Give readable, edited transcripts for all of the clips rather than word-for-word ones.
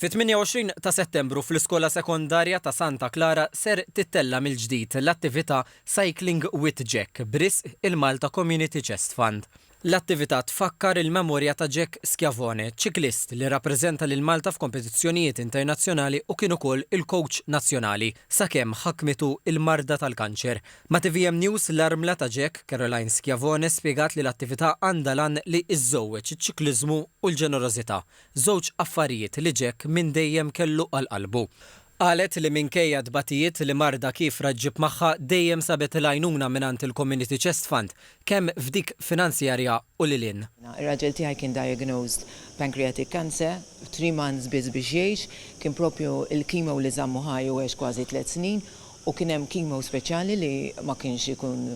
Fit-28 ta' Settembru fl-Iskola Sekondarja ta' Santa Klara ser tittella' mill-ġdid l-attività Cycling with Jack b'risq il-Malta Community Chest Fund. L-attività tfakkar il-memorja ta' Jack Schiavone, ċiklist li rrappreżenta lil Malta f'kompetizzjonijiet internazzjonali u kien ukoll il-kowċ nazzjonali, sakemm ħakmitu l-marda tal-kanċer. Ma' tvm News, l-armla ta' Jack, Caroline Schiavone spjegat li l-attività għandha l-għan li żżewweġ iċ-ċikliżmu u l-ġenerożità, żewġ affarijiet li Jack minn dejjem kellu għal qalbu. Qalet li minkejja t-tbatijiet li marda kiefra ġġib magħha dejjem sabet l-għajnuna mingħand il-Community Chest Fund, kemm f'dik finanzjarja u lil hinn. Ir-raġel tiegħi kien diagnosed pancreatic cancer, 3 months biss biex jgħix, kien propju il-chemo li żammu ħaj u għex kważi tliet snin u kien hemm chemo speċjali li ma kienx ikun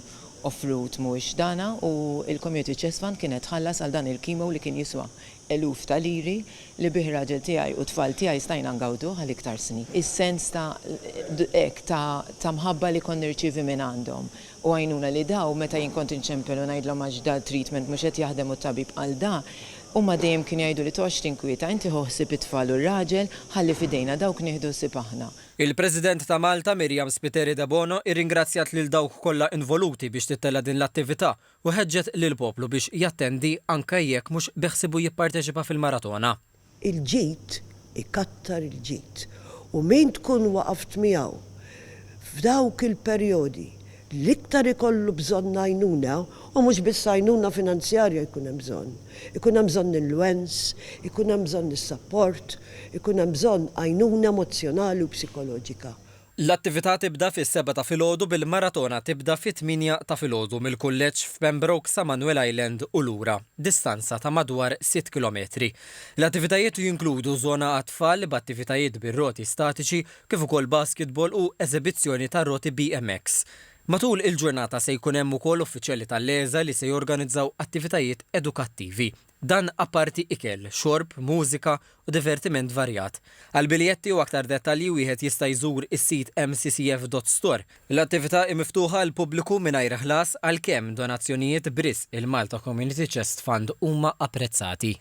offrut mhuwiex dana u l-Community Chest Fund kienet tħallas għal dan il-chemo li kien jiswa eluf ta' liri li bih raġel tiegħi u t-tfal tiegħi stajna ngawduh għal iktar snin. Is-sens ta' hekk ta' ta' mħabba li kont nirċievi mingħandhom u għajnuna li daw meta jien kont inċempel u ngħidlhom għax dal-treatment mhux qed jaħdem u t-tabib qal da, huma dejjem kienu jgħiduli toqgħodx tinkwieta inti ħu ħsieb it-tfal u r-raġel, ħalli f'idejna dawk nieħdu ħsieb aħna. Il-President ta' Malta, Myriam Spiteri Debono, irringrazzjat lil dawk kollha involuti biex tittella' din l-attività u ħeġġet lill-poplu biex jattendi anke jekk mhux beħsiebu jipparteċipa fil-maratona. Il-ġid ikattar il-ġid u min tkun waqaft miegħu f'dawk il-perjodi l-iktar ikollu bżonn għajnuna u mhux biss għajnuna finanzjarja jkun hemm bżonn. Ikun hemm bżonn il-wens, ikun hemm bżonn is-sapport, ikun hemm bżonn għajnuna emozzjonali u psikoloġika. L-attività tibda fis-sebgħa ta' filgħodu bil-maratona tibda fit-tmienja ta' filgħodu mill-Kulleġġ f'Pembroke sa Manuel Island u lura, distanza ta' madwar sitt kilometri. L-attivitajiet jinkludu żona għat-tfal b'attivitajiet bir-roti statiċi kif ukoll basketball u eżebizzjoni ta' roti BMX. Matul il-ġurnata se jkun hemm ukoll uffiċjali tal-LESA li se jorganizzaw attivitajiet edukattivi. Dan apparti ikel, xorb, mużika u divertiment varjat. Għal biljetti u aktar dettalji wieħed jista' jżur is-sit mccf.store. L-attività hi miftuħa għall-pubbliku mingħajr ħlas għalkemm donazzjonijiet b'risq il-Malta Community Chest Fund huma apprezzati.